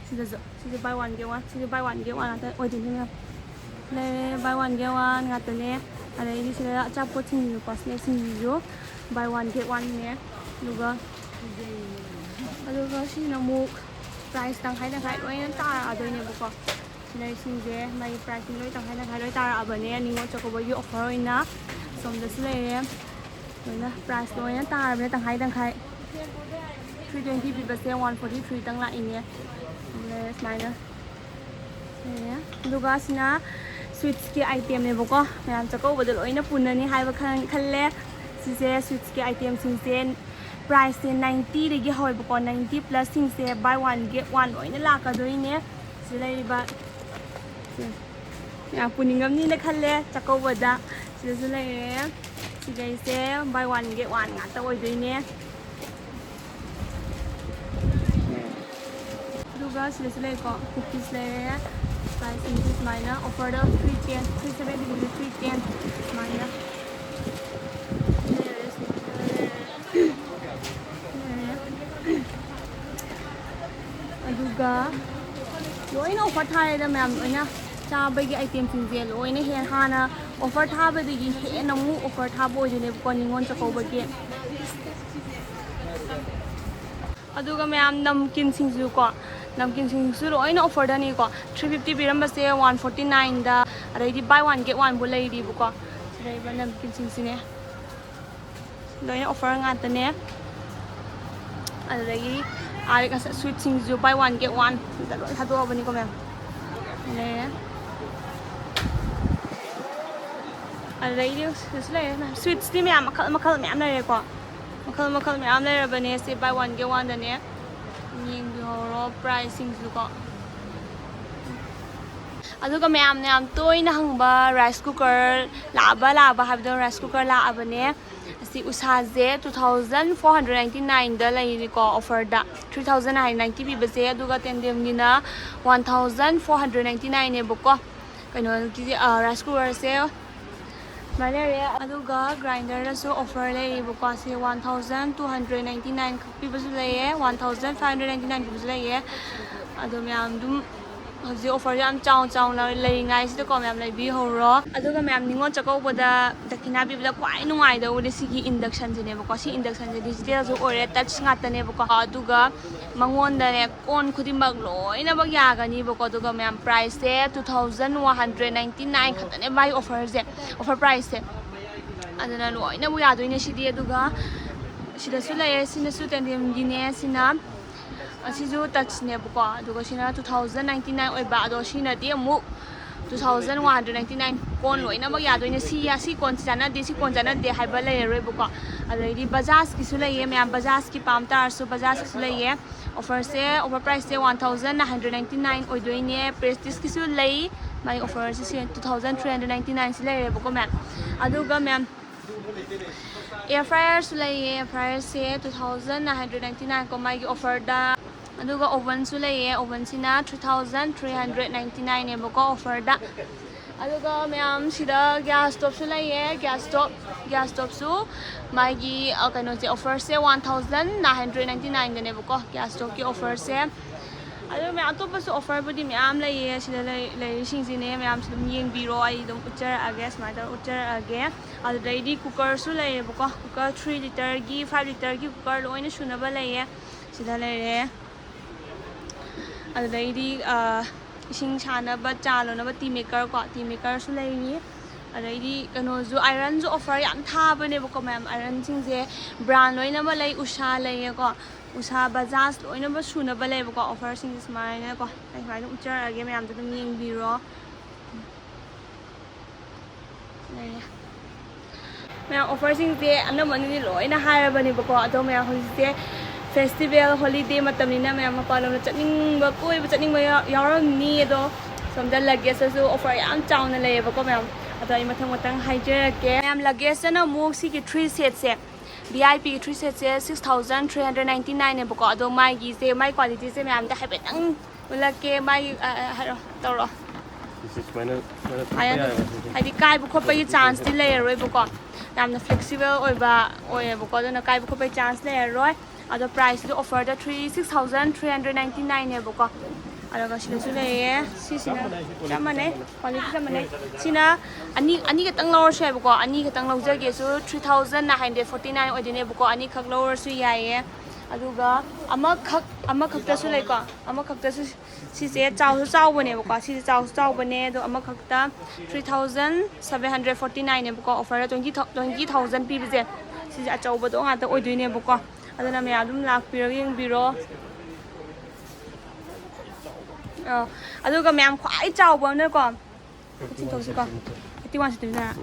ꯁꯤꯗꯁꯨ, ꯁꯤꯁꯦ ꯕꯥꯏ ꯋꯥꯟ ꯒꯦꯠ ꯋꯥꯟ, ꯁꯤꯁꯦ ꯕꯥꯏ ꯋꯥꯟ ꯒꯦꯠ ꯋꯥꯟ ꯉꯥꯛꯇ ꯑꯣꯏꯗꯣꯏꯅꯦ ꯃꯌꯥꯝ꯫ ꯂꯩꯔꯦ, ꯕꯥꯏ ꯋꯥꯟ ꯒꯦꯠ ꯋꯥꯟ ꯉꯥꯛꯇꯅꯦ꯫ ꯑꯗꯩꯗꯤ ꯁꯤꯗ ꯑꯆꯥꯄꯣꯠꯁꯤꯡꯁꯤꯁꯨꯀꯣ, ꯁ꯭ꯅꯦꯛꯁꯤꯡꯁꯤꯁꯨ ꯕꯥꯏ ꯋꯥꯟ ꯒꯦꯠ ꯋꯥꯟꯅꯦ꯫ ꯑꯗꯨꯒ ꯑꯗꯨꯒ ꯁꯤꯅ ꯑꯃꯨꯛ ꯄ꯭ꯔꯥꯏꯁ ꯇꯪꯈꯥꯏ ꯇꯪꯈꯥꯏ ꯂꯣꯏꯅ ꯇꯥꯔꯛꯑꯗꯣꯏꯅꯦꯕꯀꯣ꯫ ꯁꯤꯂꯩꯁꯤꯡꯁꯦ ꯃꯥꯒꯤ ꯄ꯭ꯔꯥꯏꯁꯁꯤꯡ ꯂꯣꯏ ꯇꯪꯈꯥꯏ ꯇꯪꯈꯥꯏ ꯂꯣꯏ ꯇꯥꯔꯛꯑꯕꯅꯦ, ꯅꯤꯉꯣꯜ ꯆꯥꯛꯀꯧꯕꯒꯤ ꯑꯣꯐꯔ ꯑꯣꯏꯅ꯫ ꯁꯣꯝꯗꯁꯨ ꯂꯩꯔꯦ, ꯂꯣꯏꯅ ꯄ꯭ꯔꯥꯏꯁ ꯂꯣꯏꯅ ꯇꯥꯔꯕꯅꯦ, ꯇꯪꯈꯥꯏ ꯇꯪꯈꯥꯏ꯫ ꯊ꯭ꯔꯤ ꯇ꯭ꯋꯦꯟꯇꯤ ꯄꯤꯕꯁꯦ ꯋꯥꯟ ꯐꯣꯔꯇꯤ ꯊ꯭ꯔꯤꯗꯪ ꯂꯥꯛꯏꯅꯦ꯫ ꯂꯩꯔꯦ ꯁꯨꯃꯥꯏꯅ꯫ ꯂꯩꯔꯦ꯫ ꯑꯗꯨꯒ ꯁꯤꯅ ꯁ꯭ꯋꯤꯠꯁꯀꯤ ꯑꯥꯏꯇꯦꯝꯅꯦꯕꯀꯣ, ꯃꯌꯥꯝ ꯆꯥꯛꯀꯧꯕꯗ ꯂꯣꯏꯅ ꯄꯨꯟꯅꯅꯤ ꯍꯥꯏꯕ ꯈꯟ- ꯈꯜꯂꯦ꯫ ꯁꯤꯁꯦ ꯁ꯭ꯋꯤꯠꯁꯀꯤ ꯑꯥꯏꯇꯦꯝꯁꯤꯡꯁꯦ ꯄ꯭ꯔꯥꯏꯁꯁꯦ ꯅꯥꯏꯟꯇꯤꯗꯒꯤ ꯍꯧꯋꯦꯕꯀꯣ, ninety ꯄ꯭ꯂꯁꯁꯤꯡꯁꯦ buy one get one ꯂꯣꯏꯅ ꯂꯥꯛꯀꯗꯣꯏꯅꯦ꯫ ꯁꯤꯗ ꯂꯩꯔꯤꯕ ꯁꯦ ꯌꯥꯝ ꯄꯨꯅꯤꯡꯉꯝꯅꯤꯅ ꯈꯜꯂꯦ ꯆꯥꯛꯀꯧꯕꯗ꯫ ꯁꯤꯗꯁꯨ ꯂꯩꯔꯦ꯫ ꯁꯤꯗꯩꯁꯦ ꯕꯥꯏ ꯋꯥꯟ ꯒꯦꯠ ꯋꯥꯟ ꯉꯥꯛꯇ ꯑꯣꯏꯗꯣꯏꯅꯦ꯫ ꯑꯗꯨꯒ ꯁꯤꯗꯁꯨ ꯂꯩꯀꯣ, ꯀꯨꯀꯤꯁ ꯂꯩꯔꯦ꯫ ꯄ꯭ꯔꯥꯏꯁꯁꯤꯡꯁꯦ ꯁꯨꯃꯥꯏꯅ ꯑꯣꯐꯔꯗ ꯊ꯭ꯔꯤ ꯇꯦꯟ, ꯊ꯭ꯔꯤ ꯁꯕꯦꯟꯇꯤꯒꯤꯗꯤ ꯊ꯭ꯔꯤ ꯇꯦꯟ ꯁꯨꯃꯥꯏꯅ ꯂꯩꯔꯦ꯫ ꯁꯨꯃꯥꯏꯅ ꯂꯩꯔꯦ꯫ ꯑꯗꯨꯒ ꯂꯣꯏꯅ ꯑꯣꯐꯔ ꯊꯥꯔꯦꯗ ꯃꯌꯥꯝ, ꯂꯣꯏꯅ ꯆꯥꯕꯒꯤ ꯑꯥꯏꯇꯦꯝꯁꯤꯡꯁꯦ ꯂꯣꯏꯅ ꯍꯦꯟꯅ ꯍꯥꯟꯅ ꯑꯣꯐꯔ ꯊꯥꯕꯗꯒꯤ ꯍꯦꯟꯅ ꯑꯃꯨꯛ ꯑꯣꯐꯔ ꯊꯥꯕ ꯑꯣꯏꯗꯣꯏꯅꯦꯕꯀꯣ, ꯅꯤꯉꯣꯜ ꯆꯥꯛꯀꯧꯕꯒꯤ꯫ ꯑꯗꯨꯒ ꯃꯌꯥꯝ ꯅꯝꯀꯤꯟꯁꯤꯡꯁꯨ ꯀꯣ, ꯅꯝꯀꯤꯟꯁꯤꯡꯁꯨ ꯂꯣꯏꯅ ꯑꯣꯐꯔꯗꯅꯤꯀꯣ꯫ ꯊ꯭ꯔꯤ ꯐꯤꯐꯇꯤ ꯄꯤꯔꯝꯕꯁꯦ ꯋꯥꯟ ꯐꯣꯔꯇꯤ ꯅꯥꯏꯟꯗ, ꯑꯗꯩꯗꯤ ꯕꯥꯏ ꯋꯥꯟ ꯒꯦꯠ ꯋꯥꯟꯕꯨ ꯂꯩꯔꯤꯕꯀꯣ꯫ ꯁꯤꯗ ꯂꯩꯕ ꯅꯝꯀꯤꯟꯁꯤꯡꯁꯤꯅꯦ꯫ ꯂꯣꯏꯅ ꯑꯣꯐꯔ ꯉꯥꯛꯇꯅꯦ꯫ ꯑꯗꯨꯗꯒꯤ ꯑꯥ, ꯉꯁꯥꯏ ꯁ꯭ꯋꯤꯠꯁꯤꯡꯁꯤꯁꯨ ꯕꯥꯏ ꯋꯥꯟ ꯒꯦꯠ ꯋꯥꯟ ꯂꯣꯏ ꯊꯥꯗꯣꯛꯑꯕꯅꯤꯀꯣ ꯃꯌꯥꯝ꯫ ꯂꯩꯔꯦ꯫ ꯑꯗꯨꯗꯒꯤꯗꯤ ꯁꯤꯗꯁꯨ ꯂꯩꯔꯦ ꯃꯌꯥꯝ꯫ ꯁ꯭ꯋꯤꯠꯁꯇꯤ ꯃꯌꯥꯝ ꯃꯈꯜ ꯃꯈꯜ ꯃꯌꯥꯝ ꯂꯩꯔꯦꯀꯣ꯫ ꯃꯈꯜ ꯃꯈꯜ ꯃꯌꯥꯝ ꯂꯩꯔꯕꯅꯦ꯫ ꯁꯤ ꯕꯥꯏ ꯋꯥꯟ ꯒꯦꯠ ꯋꯥꯟꯗꯅꯦ꯫ ꯌꯦꯡꯕꯤꯍꯧꯔꯣ ꯄ꯭ꯔꯥꯏꯁꯁꯤꯡꯁꯨꯀꯣ꯫ ꯑꯗꯨꯒ ꯃꯌꯥꯝꯅ ꯌꯥꯝ ꯇꯣꯏꯅ ꯍꯪꯕ ꯔꯥꯏꯁ ꯀꯨꯀꯔ ꯂꯥꯛꯑꯕ ꯂꯥꯛꯑꯕ ꯍꯥꯏꯕꯗꯣ, ꯔꯥꯏꯁ ꯀꯨꯀꯔ ꯂꯥꯛꯑꯕꯅꯦ꯫ ꯑꯁꯤ ꯎꯁꯥꯁꯦ two thousand four hundred ninety nineꯗ ꯂꯩꯔꯤꯀꯣ ꯑꯣꯐꯔꯗ꯫ Three thousand nine ninety ꯄꯤꯕꯁꯦ, ꯑꯗꯨꯒ ꯇꯦꯟꯗꯦꯝꯒꯤꯅ one thousand four hundred ninety nineꯅꯦꯕꯀꯣ꯫ ꯀꯩꯅꯣꯒꯤ ꯔꯥꯏꯁ ꯀꯨꯀꯔꯁꯦ ꯁꯨꯃꯥꯏꯅ ꯂꯩꯔꯦ꯫ ꯑꯗꯨꯒ ꯒ꯭ꯔꯥꯏꯟꯗꯔꯗꯁꯨ ꯑꯣꯐꯔ ꯂꯩꯌꯦꯕꯀꯣ꯫ ꯁꯤ one thousand two hundred ninety nine ꯈꯛ ꯄꯤꯕꯁꯨ ꯂꯩꯌꯦ, one thousand five hundred ninety nine ꯄꯤꯕꯁꯨ ꯂꯩꯌꯦ꯫ ꯑꯗꯣ ꯃꯌꯥꯝ ꯑꯗꯨꯝ ꯍꯧꯖꯤꯛ ꯑꯣꯐꯔ ꯌꯥꯝ ꯆꯥꯎ ꯆꯥꯎꯅ ꯂꯩꯔꯤꯉꯥꯏꯁꯤꯗꯀꯣ ꯃꯌꯥꯝ ꯂꯩꯕꯤꯍꯧꯔꯣ꯫ ꯑꯗꯨꯒ ꯃꯌꯥꯝ ꯅꯤꯉꯣꯜ ꯆꯥꯛꯀꯧꯕꯗ ꯗꯈꯤꯅꯥ ꯄꯤꯕꯗ ꯈ꯭ꯋꯥꯏ ꯅꯨꯡꯉꯥꯏꯗꯧꯕꯗꯤ ꯁꯤꯒꯤ inductionꯁꯤꯅꯦꯕꯀꯣ꯫ ꯁꯤ inductionꯁꯦ digitalꯁꯨ ꯑꯣꯏꯔꯦ, touch ꯉꯥꯛꯇꯅꯦꯕꯀꯣ꯫ ꯑꯗꯨꯒ ꯃꯉꯣꯟꯗꯅꯦ ꯀꯣꯟ ꯈꯨꯗꯤꯡꯃꯛ ꯂꯣꯏꯅꯃꯛ ꯌꯥꯒꯅꯤꯕꯀꯣ꯫ ꯑꯗꯨꯒ ꯃꯌꯥꯝ priceꯁꯦ two thousand one hundred ninety nine ꯈꯛꯇꯅꯦ ꯃꯥꯒꯤ offerꯁꯦ, offer priceꯁꯦ꯫ ꯑꯗꯨꯅ ꯂꯣꯏꯅꯃꯛ ꯌꯥꯗꯣꯏꯅꯦ ꯁꯤꯗꯤ꯫ ꯑꯗꯨꯒ ꯁꯤꯗꯁꯨ ꯂꯩꯔꯦ, ꯁꯤꯅꯁꯨ tandemꯒꯤꯅꯦ꯫ ꯁꯤꯅ ꯑꯁꯤꯁꯨ touchꯅꯦꯕꯀꯣ꯫ ꯑꯗꯨꯒ ꯁꯤꯅ two thousand ninety nine ꯑꯣꯏꯕ, ꯑꯗꯣ ꯁꯤꯅꯗꯤ ꯑꯃꯨꯛ two thousand one hundred ninety nine꯫ ꯀꯣꯟ ꯂꯣꯏꯅꯃꯛ ꯌꯥꯗꯣꯏꯅꯦ꯫ ꯁꯤ ꯌꯥ-, ꯁꯤ ꯀꯣꯟꯁꯤ ꯆꯥꯟꯅꯗꯦ, ꯁꯤ ꯀꯣꯟ ꯆꯥꯟꯅꯗꯦ ꯍꯥꯏꯕ ꯂꯩꯔꯔꯣꯏꯕꯀꯣ꯫ ꯑꯗꯩꯗꯤ Bajajꯀꯤꯁꯨ ꯂꯩꯌꯦ ꯃꯌꯥꯝ, Bajajꯀꯤ ꯄꯥꯝ ꯇꯥꯔꯁꯨ Bajajꯀꯤꯁꯨ ꯂꯩꯌꯦ꯫ Offerꯁꯦ, offer priceꯁꯦ one thousand nine hundred ninety nine ꯑꯣꯏꯗꯣꯏꯅꯦ꯫ Prestige ꯀꯤꯁꯨ ꯂꯩ꯫ ꯃꯥꯒꯤ offerꯁꯦ ꯁꯤ two thousand three hundred ninety nine ꯁꯤ ꯂꯩꯔꯦꯕꯀꯣ ꯃꯌꯥꯝ꯫ ꯑꯗꯨꯒ ꯃꯌꯥꯝ, air fryerꯁꯨ ꯂꯩꯌꯦ꯫ Air fryerꯁꯦ two thousand nine hundred ninety nine ꯀꯣ ꯃꯥꯒꯤ offerꯗ꯫ ꯑꯗꯨꯒ ovenꯁꯨ ꯂꯩꯌꯦ꯫ Ovenꯁꯤꯅ three thousand three hundred ninety nine ꯅꯦꯕꯀꯣ offerꯗ꯫ ꯑꯗꯨꯒ ꯃꯌꯥꯝ ꯁꯤꯗ gas stoveꯁꯨ ꯂꯩꯌꯦ꯫ Gas stove, gas stoveꯁꯨ ꯃꯥꯒꯤ, ꯑ, ꯀꯩꯅꯣꯁꯦ, offerꯁꯦ one thousand nine hundred ninety nineꯗꯅꯦꯕꯀꯣ, gas stoveꯀꯤ offerꯁꯦ꯫ ꯑꯗꯨ ꯃꯌꯥꯝ ꯑꯇꯣꯞꯄꯁꯨ offerꯕꯨꯗꯤ ꯃꯌꯥꯝ ꯂꯩꯌꯦ꯫ ꯁꯤꯗ ꯂꯩ-, ꯂꯩꯔꯤꯁꯤꯡꯁꯤꯅꯦ ꯃꯌꯥꯝꯁꯨ ꯑꯗꯨꯝ ꯌꯦꯡꯕꯤꯔꯣ꯫ ꯑꯩ ꯑꯗꯨꯝ ꯎꯠꯆꯔꯛꯑꯒꯦ, ꯁꯨꯃꯥꯏꯅ ꯇꯧꯔ ꯎꯠꯆꯔꯛꯑꯒꯦ꯫ ꯑꯗꯨꯗꯩꯗꯤ cookerꯁꯨ ꯂꯩꯌꯦꯕꯀꯣ꯫ Cooker three literꯒꯤ, five literꯒꯤ cooker ꯂꯣꯏꯅ ꯁꯨꯅꯕ ꯂꯩꯌꯦ꯫ ꯁꯤꯗ ꯂꯩꯔꯦ꯫ ꯑꯗꯨꯗꯩꯗꯤ, ꯑ, ꯏꯁꯤꯡ ꯁꯥꯅꯕ, ꯆꯥ ꯂꯣꯟꯅꯕ tea maker ꯀꯣ, tea makerꯁꯨ ꯂꯩꯔꯤ꯫ ꯑꯗꯩꯗꯤ ꯀꯩꯅꯣꯁꯨ, ironꯁꯨ offer ꯌꯥꯝ ꯊꯥꯕꯅꯦꯕꯀꯣ ꯃꯌꯥꯝ꯫ Ironꯁꯤꯡꯁꯦ brand ꯂꯣꯏꯅꯃꯛ ꯂꯩ, Usha ꯂꯩꯌꯦꯀꯣ, Usha, Bajaj ꯂꯣꯏꯅꯃꯛ ꯁꯨꯅꯕ ꯂꯩꯌꯦꯕꯀꯣ꯫ Offerꯁꯤꯡꯁꯦ ꯁꯨꯃꯥꯏꯅꯀꯣ ꯑꯩ ꯁꯨꯃꯥꯏꯅ ꯎꯠꯆꯔꯛꯑꯒꯦ, ꯃꯌꯥꯝꯁꯨ ꯑꯗꯨꯝ ꯌꯦꯡꯕꯤꯔꯣ꯫ ꯂꯩꯔꯦ꯫ ꯃꯌꯥꯝ offerꯁꯤꯡꯁꯦ ꯑꯅꯝꯕꯅꯗꯤ ꯂꯣꯏꯅ ꯍꯥꯏꯔꯕꯅꯦꯕꯀꯣ꯫ ꯑꯗꯣ ꯃꯌꯥꯝ ꯍꯧꯖꯤꯛꯁꯦ festival holiday ꯃꯇꯝꯅꯤꯅ ꯃꯌꯥꯝ ꯃꯄꯥꯟ ꯂꯝꯗ ꯆꯠꯅꯤꯡꯕ, ꯀꯣꯏꯕ ꯆꯠꯅꯤꯡꯕ ꯌꯥꯎ-, ꯌꯥꯎꯔꯝꯅꯤ꯫ ꯑꯗꯣ ꯁꯣꯝꯗ luggageꯇꯁꯨ offer ꯌꯥꯝ ꯆꯥꯎꯅ ꯂꯩꯌꯦꯕꯀꯣ ꯃꯌꯥꯝ꯫ ꯑꯗꯣ ꯑꯩ ꯃꯊꯪ ꯃꯊꯪ ꯍꯥꯏꯖꯔꯛꯀꯦ꯫ ꯃꯌꯥꯝ luggageꯇꯅ ꯑꯃꯨꯛ ꯁꯤꯒꯤ three setꯁꯦ, VIPꯒꯤ three setꯁꯦ six thousand three hundred ninety nineꯅꯦꯕꯀꯣ꯫ ꯑꯗꯣ ꯃꯥꯒꯤꯁꯦ, ꯃꯥꯒꯤ qualityꯁꯦ ꯃꯌꯥꯝꯗ ꯍꯥꯏꯐꯦꯠꯇꯪ ꯎꯠꯂꯛꯀꯦ꯫ ꯃꯥꯒꯤ, ꯑ, ꯑ, ꯍꯥꯏꯔꯣ, ꯇꯧꯔꯣ꯫ ꯁꯤꯁꯦ ꯁꯨꯃꯥꯏꯅ, ꯁꯨꯃꯥꯏꯅ ꯊꯛꯄ ꯍꯥꯏꯗꯤ, ꯌꯥꯏꯑꯕ ꯁꯤꯁꯦ꯫ ꯍꯥꯏꯗꯤ ꯀꯥꯏꯕ ꯈꯣꯠꯄꯒꯤ chanceꯇꯤ ꯂꯩꯔꯔꯣꯏꯕꯀꯣ꯫ ꯌꯥꯝꯅ flexible ꯑꯣꯏꯕ ꯑꯣꯏꯌꯦꯕꯀꯣ꯫ ꯑꯗꯨꯅ ꯀꯥꯏꯕ ꯈꯣꯠꯄꯒꯤ chance ꯂꯩꯔꯔꯣꯏ꯫ ꯑꯗꯣ priceꯁꯨ offerꯗ three, six thousand three hundred ninety nineꯅꯦꯕꯀꯣ꯫ ꯑꯗꯨꯒ ꯁꯤꯗꯁꯨ ꯂꯩꯌꯦ꯫ ꯁꯤꯁꯤꯅ ꯆꯞ ꯃꯥꯟꯅꯩ, quality ꯆꯞ ꯃꯥꯟꯅꯩ꯫ ꯁꯤꯅ ꯑꯅꯤ, ꯑꯅꯤ ꯈꯛꯇꯪ ꯂꯧꯔꯁꯨ ꯌꯥꯏꯕꯀꯣ꯫ ꯑꯅꯤ ꯈꯛꯇꯪ ꯂꯧꯖꯒꯦꯁꯨ three thousand nine hundred forty nine ꯑꯣꯏꯗꯣꯏꯅꯦꯕꯀꯣ, ꯑꯅꯤꯈꯛ ꯂꯧꯔꯁꯨ ꯌꯥꯏꯌꯦ꯫ ꯑꯗꯨꯒ ꯑꯃꯈꯛ, ꯑꯃꯈꯛꯇꯁꯨ ꯂꯩꯀꯣ, ꯑꯃꯈꯛꯇꯁꯨ꯫ ꯁꯤꯁꯦ ꯆꯥꯎꯁꯨ ꯆꯥꯎꯕꯅꯦꯕꯀꯣ, ꯁꯤꯁꯦ ꯆꯥꯎꯁꯨ ꯆꯥꯎꯕꯅꯦ꯫ ꯑꯗꯣ ꯑꯃꯈꯛꯇ three thousand seven hundred forty nineꯅꯦꯕꯀꯣ, offerꯗ twenty, twenty thousand ꯄꯤꯕꯁꯦ꯫ ꯁꯤꯁꯦ ꯑꯆꯧꯕꯗꯣ ꯉꯥꯛꯇ ꯑꯣꯏꯗꯣꯏꯅꯦꯕꯀꯣ꯫ ꯑꯗꯨꯅ ꯃꯌꯥꯝ ꯑꯗꯨꯝ ꯂꯥꯛꯄꯤꯔꯒ ꯌꯦꯡꯕꯤꯔꯣ꯫ ꯑꯥ, ꯑꯗꯨꯒ ꯃꯌꯥꯝ ꯈ꯭ꯋꯥꯏ ꯆꯥꯎꯕ ꯑꯃꯅꯀꯣ, ꯆꯤꯡꯊꯣꯛꯁꯤꯀꯣ, eighty one centimeter꯫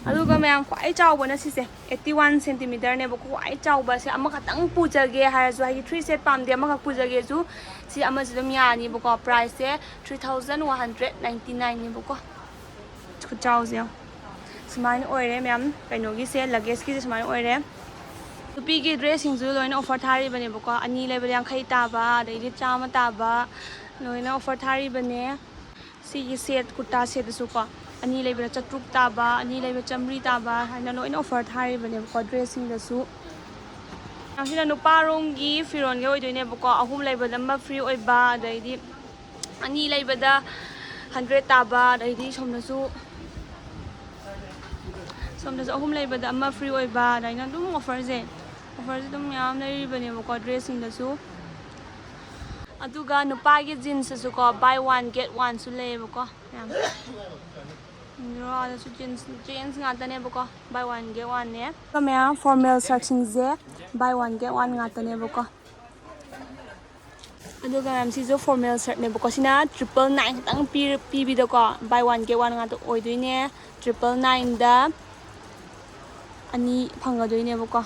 ꯑꯗꯨꯒ ꯃꯌꯥꯝ ꯈ꯭ꯋꯥꯏ ꯆꯥꯎꯕꯅ ꯁꯤꯁꯦ, eighty one centimeterꯅꯦꯕꯀꯣ꯫ ꯈ꯭ꯋꯥꯏ ꯆꯥꯎꯕꯁꯦ ꯑꯃꯈꯛꯇꯪ ꯄꯨꯖꯒꯦ ꯍꯥꯏꯔꯁꯨ, ꯍꯥꯏꯗꯤ three set ꯄꯥꯝꯗꯦ, ꯑꯃꯈꯛ ꯄꯨꯖꯒꯦꯁꯨ ꯁꯤ ꯑꯃꯁꯤ ꯑꯗꯨꯝ ꯌꯥꯅꯤꯕꯀꯣ꯫ Priceꯁꯦ three thousand one hundred ninety nineꯅꯦꯕꯀꯣ꯫ ꯈꯨꯆꯥꯎꯁꯦ ꯌꯦꯡꯉꯣ꯫ ꯁꯨꯃꯥꯏꯅ ꯑꯣꯏꯔꯦ ꯃꯌꯥꯝ, ꯀꯩꯅꯣꯒꯤꯁꯦ, luggageꯀꯤꯁꯦ ꯁꯨꯃꯥꯏꯅ ꯑꯣꯏꯔꯦ꯫ ꯅꯨꯄꯤꯒꯤ dressꯁꯤꯡꯁꯨ ꯂꯣꯏꯅ offer ꯊꯥꯔꯤꯕꯅꯦꯕꯀꯣ꯫ ꯑꯅꯤ ꯂꯩꯕꯗ ꯌꯥꯡꯈꯩ ꯇꯥꯕ, ꯑꯗꯩꯗꯤ ꯆꯥꯝꯃ ꯇꯥꯕ, ꯂꯣꯏꯅ offer ꯊꯥꯔꯤꯕꯅꯦ꯫ ꯁꯤꯒꯤ set, ꯀꯨꯔꯇꯥ setꯇꯁꯨꯀꯣ, ꯑꯅꯤ ꯂꯩꯕꯗ ꯆꯥꯇ꯭ꯔꯨꯛ ꯇꯥꯕ, ꯑꯅꯤ ꯂꯩꯕ ꯆꯥꯝꯃꯔꯤ ꯇꯥꯕ ꯍꯥꯏꯅ ꯂꯣꯏꯅ offer ꯊꯥꯔꯤꯕꯅꯦꯕꯀꯣ꯫ Dressꯁꯤꯡꯗꯁꯨ ꯁꯤꯅ ꯅꯨꯄꯥꯔꯣꯝꯒꯤ ꯐꯤꯔꯣꯟꯒꯤ ꯑꯣꯏꯗꯣꯏꯅꯦꯕꯀꯣ꯫ ꯑꯍꯨꯝ ꯂꯩꯕꯗ ꯑꯃ free ꯑꯣꯏꯕ, ꯑꯗꯩꯗꯤ ꯑꯅꯤ ꯂꯩꯕꯗ hundred ꯇꯥꯕ, ꯑꯗꯩꯗꯤ ꯁꯣꯝꯗꯁꯨ, ꯁꯣꯝꯗꯁꯨ ꯑꯍꯨꯝ ꯂꯩꯕꯗ ꯑꯃ free ꯑꯣꯏꯕ, ꯑꯗꯨꯃꯥꯏꯅ ꯑꯗꯨꯝ offerꯁꯦ, offerꯁꯦ ꯑꯗꯨꯝ ꯃꯌꯥꯝ ꯂꯩꯔꯤꯕꯅꯦꯕꯀꯣ꯫ Dressꯁꯤꯡꯗꯁꯨ꯫ ꯑꯗꯨꯒ ꯅꯨꯄꯥꯒꯤ jeansꯇꯁꯨꯀꯣ, buy one get oneꯁꯨ ꯂꯩꯌꯦꯕꯀꯣ ꯃꯌꯥꯝ꯫ ꯑꯗꯁꯨ jeans, jeans ꯉꯥꯛꯇꯅꯦꯕꯀꯣ, buy one get oneꯅꯦ꯫ ꯑꯗꯨꯒ ꯃꯌꯥꯝ formal shirtꯁꯤꯡꯁꯦ buy one get one ꯉꯥꯛꯇꯅꯦꯕꯀꯣ꯫ ꯑꯗꯨꯒ ꯃꯌꯥꯝ ꯁꯤꯁꯨ formal shirtꯅꯦꯕꯀꯣ꯫ ꯁꯤꯅ triple nine ꯈꯛꯇꯪ ꯄꯤ-, ꯄꯤꯕꯤꯗꯀꯣ, buy one get one ꯉꯥꯛꯇ ꯑꯣꯏꯗꯣꯏꯅꯦ꯫ Triple nineꯗ ꯑꯅꯤ ꯐꯪꯒꯗꯣꯏꯅꯦꯕꯀꯣ꯫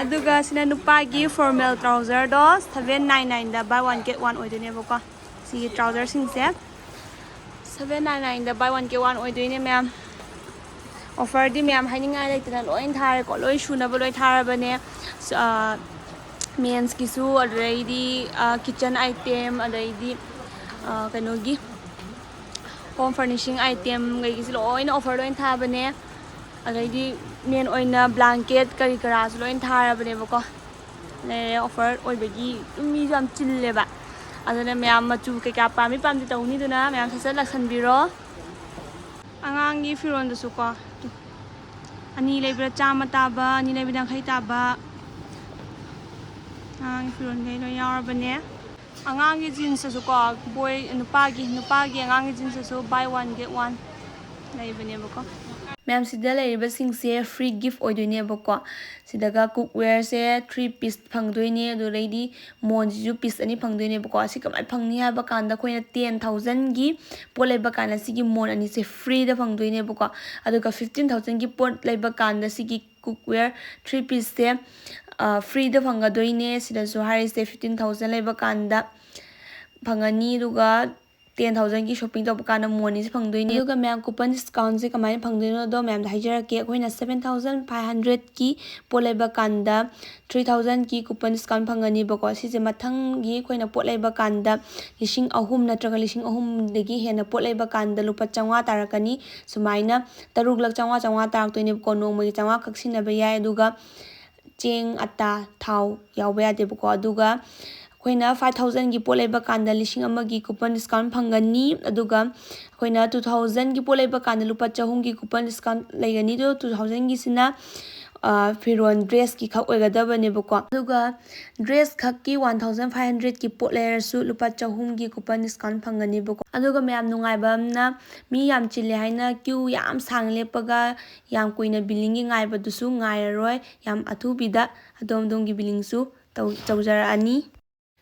ꯑꯗꯨꯒ ꯁꯤꯅ ꯅꯨꯄꯥꯒꯤ formal trouserꯗꯣ, seven nine nineꯗ buy one get one ꯑꯣꯏꯗꯣꯏꯅꯦꯕꯀꯣ꯫ ꯁꯤꯒꯤ trouserꯁꯤꯡꯁꯦ seven nine nineꯗ buy one get one ꯑꯣꯏꯗꯣꯏꯅꯦ ꯃꯌꯥꯝ꯫ Offerꯗꯤ ꯃꯌꯥꯝ ꯍꯥꯏꯅꯤꯡꯉꯥꯏ ꯂꯩꯇꯅ ꯂꯣꯏ ꯊꯥꯔꯦꯀꯣ, ꯂꯣꯏ ꯁꯨꯅꯕ ꯂꯣꯏ ꯊꯥꯔꯕꯅꯦ꯫ ꯑ, mensꯀꯤꯁꯨ, ꯑꯗꯩꯗꯤ, ꯑ, kitchen item, ꯑꯗꯩꯗꯤ, ꯑ, ꯀꯩꯅꯣꯒꯤ home furnishing item ꯀꯩꯒꯤꯁꯨ ꯂꯣꯏꯅ offer ꯂꯣꯏ ꯊꯥꯕꯅꯦ꯫ ꯑꯗꯩꯗꯤ main ꯑꯣꯏꯅ blanket ꯀꯔꯤ ꯀꯔꯥꯁꯨ ꯂꯣꯏ ꯊꯥꯔꯕꯅꯦꯕꯀꯣ꯫ ꯂꯩꯔꯦ꯫ ꯑꯣꯐꯔ ꯑꯣꯏꯕꯒꯤ ꯑꯗꯨꯝ ꯃꯤꯁꯨ ꯌꯥꯝ ꯆꯤꯜꯂꯦꯕ꯫ ꯑꯗꯨꯅ ꯃꯌꯥꯝ ꯃꯆꯨ ꯀꯩꯀꯥ ꯄꯥꯝꯃꯤ ꯄꯥꯝꯗꯦ ꯇꯧꯅꯤꯗꯨꯅ ꯃꯌꯥꯝ ꯁꯠ ꯁꯠ ꯂꯥꯛꯁꯟꯕꯤꯔꯣ꯫ ꯑꯉꯥꯡꯒꯤ ꯐꯤꯔꯣꯟꯗꯁꯨꯀꯣ, ꯑꯅꯤ ꯂꯩꯕꯗ ꯆꯥꯝꯃ ꯇꯥꯕ, ꯑꯅꯤ ꯂꯩꯕꯗ ꯌꯥꯡꯈꯩ ꯇꯥꯕ ꯑꯉꯥꯡꯒꯤ ꯐꯤꯔꯣꯟꯈꯩ ꯂꯣꯏ ꯌꯥꯎꯔꯕꯅꯦ꯫ ꯑꯉꯥꯡꯒꯤ ꯖꯤꯟꯁꯇꯁꯨꯀꯣ, ꯕꯣꯏ, ꯅꯨꯄꯥꯒꯤ, ꯅꯨꯄꯥꯒꯤ ꯑꯉꯥꯡꯒꯤ ꯖꯤꯟꯁꯇꯁꯨ buy one get one ꯂꯩꯕꯅꯦꯕꯀꯣ꯫ ꯃꯌꯥꯝ, ꯁꯤꯗ ꯂꯩꯔꯤꯕꯁꯤꯡꯁꯦ ꯐ꯭ꯔꯤ ꯒꯤꯐ ꯑꯣꯏꯗꯣꯏꯅꯦꯕꯀꯣ꯫ ꯁꯤꯗꯒ ꯀꯨꯛꯋꯦꯌꯔꯁꯦ ꯊ꯭ꯔꯤ ꯄꯤꯁ ꯐꯪꯗꯣꯏꯅꯦ, ꯑꯗꯨꯗꯩꯗꯤ ꯃꯣꯟꯁꯤꯁꯨ ꯄꯤꯁ ꯑꯅꯤ ꯐꯪꯗꯣꯏꯅꯦꯕꯀꯣ꯫ ꯑꯁꯤ ꯀꯃꯥꯏꯅ ꯐꯪꯅꯤ ꯍꯥꯏꯕ ꯀꯥꯟꯗ, ꯑꯩꯈꯣꯏꯅ ꯇꯦꯟ ꯊꯥꯎꯖꯟꯒꯤ ꯄꯣꯠ ꯂꯩꯕ ꯀꯥꯟꯗ ꯁꯤꯒꯤ ꯃꯣꯟ ꯑꯅꯤꯁꯦ ꯐ꯭ꯔꯤꯗ ꯐꯪꯗꯣꯏꯅꯦꯕꯀꯣ꯫ ꯑꯗꯨꯒ ꯐꯤꯐꯇꯤꯟ ꯊꯥꯎꯖꯟꯒꯤ ꯄꯣꯠ ꯂꯩꯕ ꯀꯥꯟꯗ ꯁꯤꯒꯤ ꯀꯨꯛꯋꯦꯌꯔ ꯊ꯭ꯔꯤ ꯄꯤꯁꯁꯦ ꯐ꯭ꯔꯤꯗ ꯐꯪꯒꯗꯣꯏꯅꯦ꯫ ꯁꯤꯗꯁꯨ ꯍꯥꯏꯔꯤꯁꯦ ꯐꯤꯐꯇꯤꯟ ꯊꯥꯎꯖꯟ ꯂꯩꯕ ꯀꯥꯟꯗ ꯐꯪꯉꯅꯤ, ꯑꯗꯨꯒ ꯇꯦꯟ ꯊꯥꯎꯖꯟꯒꯤ ꯁꯣꯞꯄꯤꯡ ꯇꯧꯕ ꯀꯥꯟꯗ ꯃꯣꯟ ꯑꯅꯤꯁꯦ ꯐꯪꯗꯣꯏꯅꯦ꯫ ꯑꯗꯨꯒ ꯃꯌꯥꯝ, ꯀꯨꯄꯟ ꯗꯤꯁꯀꯥꯎꯟꯁꯦ ꯀꯃꯥꯏꯅ ꯐꯪꯗꯣꯏꯅꯣꯗꯣ ꯃꯌꯥꯝꯗ ꯍꯥꯏꯖꯔꯛꯀꯦ꯫ ꯑꯩꯈꯣꯏꯅ ꯁꯕꯦꯟ ꯊꯥꯎꯖꯟ ꯐꯥꯏꯚ ꯍꯟꯗ꯭ꯔꯦꯗꯀꯤ ꯄꯣꯠ ꯂꯩꯕ ꯀꯥꯟꯗ ꯊ꯭ꯔꯤ ꯊꯥꯎꯖꯟꯒꯤ ꯀꯨꯄꯟ ꯗꯤꯁꯀꯥꯎꯟ ꯐꯪꯒꯅꯤꯕꯀꯣ꯫ ꯁꯤꯁꯦ ꯃꯊꯪꯒꯤ ꯑꯩꯈꯣꯏꯅ ꯄꯣꯠ ꯂꯩꯕ ꯀꯥꯟꯗ ꯂꯤꯁꯤꯡ ꯑꯍꯨꯝ ꯅꯠꯇ꯭ꯔꯒ ꯂꯤꯁꯤꯡ ꯑꯍꯨꯝꯗꯒꯤ ꯍꯦꯟꯅ ꯄꯣꯠ ꯂꯩꯕ ꯀꯥꯟꯗ ꯂꯨꯄꯥ ꯆꯥꯝꯃꯉꯥ ꯇꯥꯔꯛꯀꯅꯤ꯫ ꯁꯨꯃꯥꯏꯅ ꯇꯔꯨꯛꯂꯛ ꯆꯥꯝꯃꯉꯥ ꯆꯥꯝꯃꯉꯥ ꯇꯥꯔꯛꯇꯣꯏꯅꯦꯕꯀꯣ꯫ ꯅꯣꯡꯃꯒꯤ ꯆꯥꯝꯃꯉꯥ ꯈꯛ ꯁꯤꯟꯅꯕ ꯌꯥꯏ꯫ ꯑꯗꯨꯒ ꯆꯦꯡ, ꯑꯇꯥ, ꯊꯥꯎ ꯌꯥꯎꯕ ꯌꯥꯗꯦꯕꯀꯣ꯫ ꯑꯗꯨꯒ ꯑꯩꯈꯣꯏꯅ ꯐꯥꯏꯚ ꯊꯥꯎꯖꯟꯒꯤ ꯄꯣꯠ ꯂꯩꯕ ꯀꯥꯟꯗ ꯂꯤꯁꯤꯡ ꯑꯃꯒꯤ ꯀꯨꯄꯟ ꯗꯤꯁꯀꯥꯎꯟ ꯐꯪꯒꯅꯤ꯫ ꯑꯗꯨꯒ ꯑꯩꯈꯣꯏꯅ ꯇꯨ ꯊꯥꯎꯖꯟꯒꯤ ꯄꯣꯠ ꯂꯩꯕ ꯀꯥꯟꯗ ꯂꯨꯄꯥ ꯆꯍꯨꯝꯒꯤ ꯀꯨꯄꯟ ꯗꯤꯁꯀꯥꯎꯟ ꯂꯩꯒꯅꯤ꯫ ꯑꯗꯣ ꯇꯨ ꯊꯥꯎꯖꯟꯒꯤꯁꯤꯅ, ꯑ, ꯐꯤꯔꯣꯟ, ꯗ꯭ꯔꯦꯁꯀꯤ ꯈꯛ ꯑꯣꯏꯒꯗꯕꯅꯦꯕꯀꯣ꯫ ꯑꯗꯨꯒ ꯗ꯭ꯔꯦꯁ ꯈꯛꯀꯤ ꯋꯥꯟ ꯊꯥꯎꯖꯟ ꯐꯥꯏꯚ ꯍꯟꯗ꯭ꯔꯦꯗꯀꯤ ꯄꯣꯠ ꯂꯩꯔꯁꯨ ꯂꯨꯄꯥ ꯆꯍꯨꯝꯒꯤ ꯀꯨꯄꯟ ꯗꯤꯁꯀꯥꯎꯟ ꯐꯪꯒꯅꯦꯕꯀꯣ꯫ ꯑꯗꯨꯒ ꯃꯌꯥꯝ, ꯅꯨꯡꯉꯥꯏꯕ ꯑꯃꯅ, ꯃꯤ ꯌꯥꯝ ꯆꯤꯜꯂꯦ ꯍꯥꯏꯅ ꯀ꯭ꯌꯨ ꯌꯥꯝ ꯁꯥꯡꯅ ꯂꯦꯞꯄꯒ ꯌꯥꯝ ꯀꯨꯏꯅ ꯕꯤꯂꯤꯡꯒꯤ ꯉꯥꯏꯕꯗꯨꯁꯨ ꯉꯥꯏꯔꯔꯣꯏ꯫ ꯌꯥꯝ ꯑꯊꯨꯕꯤꯗ ꯑꯗꯣꯝ ꯑꯗꯣꯝꯒꯤ ꯕꯤꯂꯤꯡꯁꯨ ꯇꯧ-, ꯇꯧꯖꯔꯛꯑꯅꯤ꯫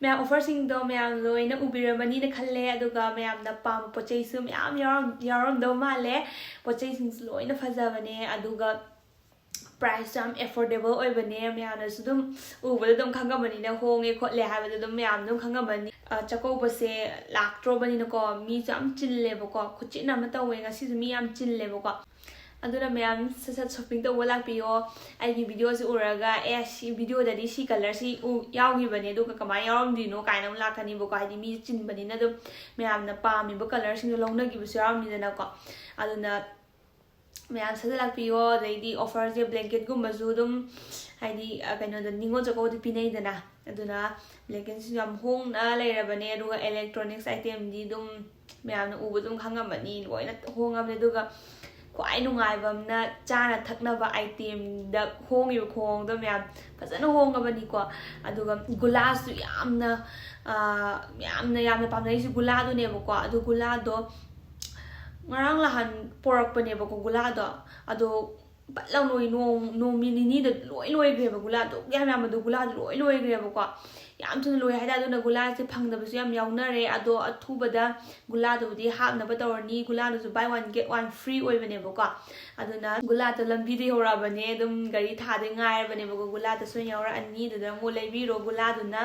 ꯃꯌꯥꯝ, ꯑꯣꯐꯔꯁꯤꯡꯗꯣ ꯃꯌꯥꯝ ꯂꯣꯏꯅ ꯎꯕꯤꯔꯝꯃꯅꯤꯅ ꯈꯜꯂꯦ꯫ ꯑꯗꯨꯒ ꯃꯌꯥꯝꯅ ꯄꯥꯝꯕ ꯄꯣꯠ ꯆꯩꯁꯨ ꯃꯌꯥꯝ ꯌꯥꯎꯔꯝ-, ꯌꯥꯎꯔꯝꯗꯧ ꯃꯥꯜꯂꯦ꯫ ꯄꯣꯠ ꯆꯩꯁꯤꯡꯁꯨ ꯂꯣꯏꯅ ꯐꯖꯕꯅꯦ꯫ ꯑꯗꯨꯒ ꯄ꯭ꯔꯥꯏꯁꯁꯨ ꯌꯥꯝ ꯑꯦꯐꯣꯔꯗꯦꯕꯜ ꯑꯣꯏꯕꯅꯦ꯫ ꯃꯌꯥꯝꯅꯁꯨ ꯑꯗꯨꯝ ꯎꯕꯗ ꯑꯗꯨꯝ ꯈꯪꯉꯝꯃꯅꯤꯅ, ꯍꯣꯡꯉꯦ ꯈꯣꯠꯂꯦ ꯍꯥꯏꯕꯗꯣ ꯑꯗꯨꯝ ꯃꯌꯥꯝ ꯑꯗꯨꯝ ꯈꯪꯉꯝꯃꯅꯤ꯫ ꯑ, ꯆꯥꯛꯀꯧꯕꯁꯦ ꯂꯥꯛꯇ꯭ꯔꯣꯕꯅꯤꯅꯀꯣ, ꯃꯤꯁꯨ ꯌꯥꯝ ꯆꯤꯜꯂꯦꯕꯀꯣ꯫ ꯈꯨꯠꯆꯤꯟ ꯑꯃ ꯇꯧꯋꯦ꯫ ꯉꯁꯤꯁꯨ ꯃꯤ ꯌꯥꯝ ꯆꯤꯜꯂꯦꯕꯀꯣ꯫ ꯑꯗꯨꯅ ꯃꯌꯥꯝ ꯁꯠ ꯁꯠ ꯁꯣꯞꯄꯤꯡ ꯇꯧꯕ ꯂꯥꯛꯄꯤꯌꯣ꯫ ꯑꯩꯒꯤ ꯚꯤꯗꯤꯑꯣꯁꯤ ꯎꯔꯒ, "ꯑꯦ, ꯁꯤ ꯚꯤꯗꯤꯑꯣꯗꯗꯤ ꯁꯤ ꯀꯂꯔꯁꯤ ꯎ-, ꯌꯥꯎꯈꯤꯕꯅꯦ, ꯑꯗꯨꯒ ꯀꯃꯥꯏꯅ ꯌꯥꯎꯔꯝꯗꯣꯏꯅꯣ?" ꯀꯥꯏꯅ ꯑꯃꯨꯛ ꯂꯥꯛꯀꯅꯤꯕꯀꯣ꯫ ꯍꯥꯏꯗꯤ ꯃꯤ ꯆꯤꯟꯕꯅꯤꯅ ꯑꯗꯨꯝ ꯃꯌꯥꯝꯅ ꯄꯥꯝꯃꯤꯕ ꯀꯂꯔꯁꯤꯡꯗꯣ ꯂꯧꯅꯈꯤꯕꯁꯨ ꯌꯥꯎꯔꯝꯅꯤꯗꯅꯀꯣ꯫ ꯑꯗꯨꯅ ꯃꯌꯥꯝ ꯁꯠ ꯁꯠ ꯂꯥꯛꯄꯤꯌꯣ꯫ ꯑꯗꯩꯗꯤ offerꯁꯦ blanketꯀꯨꯝꯕꯁꯨ ꯑꯗꯨꯝ ꯍꯥꯏꯗꯤ ꯑ, ꯀꯩꯅꯣꯗ ꯅꯤꯉꯣꯜ ꯆꯥꯛꯀꯧꯕꯗ ꯄꯤꯅꯩꯗꯅ, ꯑꯗꯨꯅ blanketꯁꯤꯁꯨ ꯌꯥꯝ ꯍꯣꯡꯅ ꯂꯩꯔꯕꯅꯦ꯫ ꯑꯗꯨꯒ electronics itemꯗꯤ ꯑꯗꯨꯝ ꯃꯌꯥꯝꯅ ꯎꯕ ꯑꯗꯨꯝ ꯈꯪꯉꯝꯃꯅꯤ, ꯂꯣꯏꯅ ꯍꯣꯡꯉꯕꯅꯦ꯫ ꯑꯗꯨꯒ ꯈ꯭ꯋꯥꯏ ꯅꯨꯡꯉꯥꯏꯕ ꯑꯃꯅ ꯆꯥꯅ ꯊꯛꯅꯕ itemꯗ ꯍꯣꯡꯉꯤꯕ ꯈꯨꯍꯣꯡꯗꯣ ꯃꯌꯥꯝ ꯐꯖꯅ ꯍꯣꯡꯉꯕꯅꯤꯀꯣ꯫ ꯑꯗꯨꯒ ꯒꯨꯂꯥꯁꯨ ꯌꯥꯝꯅ ꯑ, ꯌꯥꯝꯅ ꯌꯥꯝꯅ ꯄꯥꯝꯅꯔꯤꯁꯦ ꯒꯨꯂꯥꯗꯨꯅꯦꯕꯀꯣ꯫ ꯑꯗꯨ ꯒꯨꯂꯥꯗꯣ ꯉꯔꯥꯡ ꯅꯍꯥꯟ ꯄꯣꯔꯛꯄꯅꯦꯕꯀꯣ ꯒꯨꯂꯥꯗꯣ꯫ ꯑꯗꯣ ꯄꯠ ꯂꯥꯎ ꯂꯣꯏ, ꯅꯣꯡ ꯅꯣꯡ ꯅꯤꯅꯤꯗ ꯂꯣꯏ ꯂꯣꯏꯈ꯭ꯔꯦꯕ ꯒꯨꯂꯥꯗꯣ꯫ ꯌꯥꯝ ꯌꯥꯝꯕꯗꯣ ꯒꯨꯂꯥꯗꯣ ꯂꯣꯏ ꯂꯣꯏꯈ꯭ꯔꯦꯕꯀꯣ꯫ ꯌꯥꯝ ꯊꯨꯅ ꯂꯣꯏ ꯍꯥꯏꯇꯥꯔꯦ꯫ ꯑꯗꯨꯅ ꯒꯨꯂꯥꯁꯦ ꯐꯪꯗꯕꯁꯨ ꯌꯥꯝ ꯌꯥꯎꯅꯔꯦ꯫ ꯑꯗꯣ ꯑꯊꯨꯕꯗ ꯒꯨꯂꯥꯗꯨꯕꯨꯗꯤ ꯍꯥꯞꯅꯕ ꯇꯧꯔꯅꯤ꯫ ꯒꯨꯂꯥꯗꯨꯁꯨ buy one get one free ꯑꯣꯏꯕꯅꯦꯕꯀꯣ꯫ ꯑꯗꯨꯅ ꯒꯨꯂꯥꯗꯣ ꯂꯝꯕꯤꯗ ꯌꯧꯔꯛꯑꯕꯅꯦ꯫ ꯑꯗꯨꯝ ꯒꯥꯔꯤ ꯊꯥꯗꯣꯏ ꯉꯥꯏꯔꯕꯅꯦꯕꯀꯣ꯫ ꯒꯨꯂꯥꯗꯣ ꯁꯣꯏꯅ ꯌꯧꯔꯛꯑꯅꯤ꯫ ꯑꯗꯨꯗ ꯑꯃꯨꯛ ꯂꯩꯕꯤꯔꯣ ꯒꯨꯂꯥꯗꯨꯅ꯫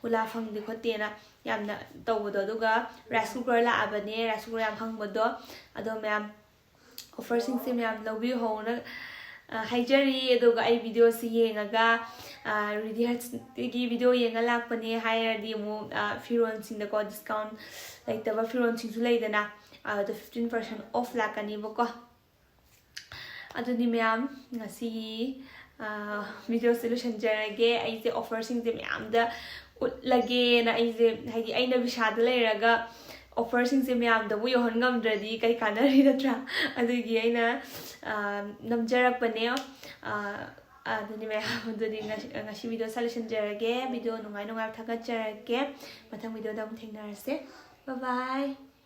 ꯒꯨꯂꯥ ꯐꯪꯗꯦ ꯈꯣꯠꯇꯦꯅ ꯌꯥꯝꯅ ꯇꯧꯕꯗꯣ꯫ ꯑꯗꯨꯒ rice cooker ꯂꯥꯛꯑꯕꯅꯦ꯫ Rice cooker ꯌꯥꯝ ꯐꯪꯕꯗꯣ꯫ ꯑꯗꯣ ꯃꯌꯥꯝ offerꯁꯤꯡꯁꯦ ꯃꯌꯥꯝ ꯂꯧꯕꯤꯍꯧꯅ ꯑ, ꯍꯥꯏꯖꯔꯤ꯫ ꯑꯗꯨꯒ ꯑꯩ videoꯁꯤ ꯌꯦꯡꯉꯒ, ꯑ, Ready Heartsꯒꯤ video ꯌꯦꯡꯉ ꯂꯥꯛꯄꯅꯦ ꯍꯥꯏꯔꯗꯤ ꯑꯃꯨꯛ, ꯑ, ꯐꯤꯔꯣꯜꯁꯤꯡꯗꯀꯣ discount ꯂꯩꯇꯕ ꯐꯤꯔꯣꯜꯁꯤꯡꯁꯨ ꯂꯩꯗꯅ, ꯑꯗꯣ fifteen percent off ꯂꯥꯛꯀꯅꯤꯕꯀꯣ꯫ ꯑꯗꯨꯅꯤ ꯃꯌꯥꯝ, ꯉꯁꯤꯒꯤ, ꯑ, videoꯁꯦ ꯂꯣꯏꯁꯤꯟꯖꯔꯒꯦ꯫ ꯑꯩꯁꯦ offerꯁꯤꯡꯁꯦ ꯃꯌꯥꯝꯗ ꯎꯠꯂꯒꯦꯅ ꯑꯩꯁꯦ, ꯍꯥꯏꯗꯤ ꯑꯩꯅ ꯕꯤꯁꯥꯗ ꯂꯩꯔꯒ offerꯁꯤꯡꯁꯦ ꯃꯌꯥꯝꯗꯕꯨ ꯌꯧꯍꯟ ꯉꯝꯗ꯭ꯔꯗꯤ ꯀꯩ ꯀꯥꯟꯅꯔꯤ, ꯅꯠꯇ꯭ꯔꯥ? ꯑꯗꯨꯒꯤ ꯑꯩꯅ, ꯑ, ꯅꯝꯖꯔꯛꯄꯅꯦ꯫ ꯑ, ꯑꯗꯨꯅꯤ ꯃꯌꯥꯝ, ꯑꯗꯨꯗꯤ ꯉꯁꯤ, ꯉꯁꯤ videoꯁꯦ ꯂꯣꯏꯁꯤꯟꯖꯔꯒꯦ꯫ Video ꯅꯨꯡꯉꯥꯏ ꯅꯨꯡꯉꯥꯏꯕ ꯊꯥꯒꯠꯆꯔꯛꯀꯦ꯫ ꯃꯊꯪ videoꯗ ꯑꯃꯨꯛ ꯊꯦꯡꯅꯔꯁꯦ꯫ Bye bye꯫